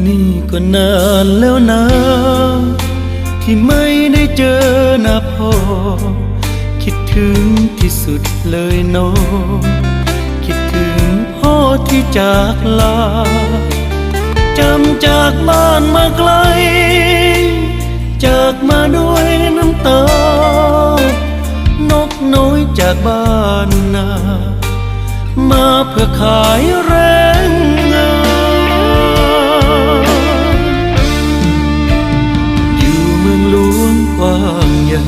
ນີ້ກໍນານແລ້ວນາ ທີ່ໄມ່ໄດ້ເຈີໜ້າພໍ່ ຄິດເຖິງທີ່ສຸດເລີຍນ້ອງ ຄິດເຖິງພໍ່ທີ່ຈາກລາ ຈຳຈາກບ້ານມາໄກ ຈາກມາດ້ວຍນ້ຳຕາ ນົກນ້ອຍຈາກບ້ານນາ ມາເພື່ອຂາຍແຮງງານ ຢູ່ເມືອງຫຼວງກວ້າງໃຫຍ່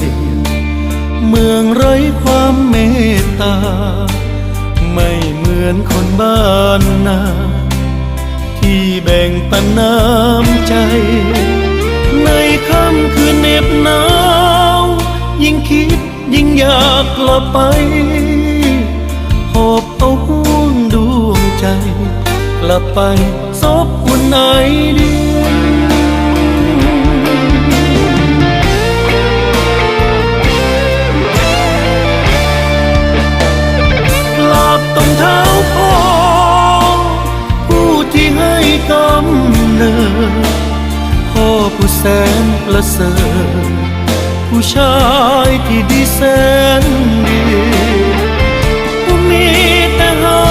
ເມືອງໄຮ້ຄວາມເມດຕາ ໄມ່ເໝືອນຄົນບ້ານນາ ທີ່ແບ່ງປັນນ້ຳໃຈ ໃນຄ່ຳຄືນເໜັບໜາວ ຍິ່ງຄິດ ຍິ່ງຢາກກະໄປ ຫອບເອົາຫ່ວງດວງໃຈ ກະໄປສົບອຸ່ນໄອດຽວ ກາບຕົງເທົ້າພໍ່ ຜູ້ທີ່ໃຫ້ກຳເນີດ ພໍ່ຜູ້ແສນປະເສີດ ຜູ້ຊາຍທີ່ດີແສນດີ ຜູ້ມີແຕ່ໃຫ້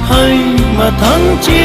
ໃຫ້ມາທັງຊີ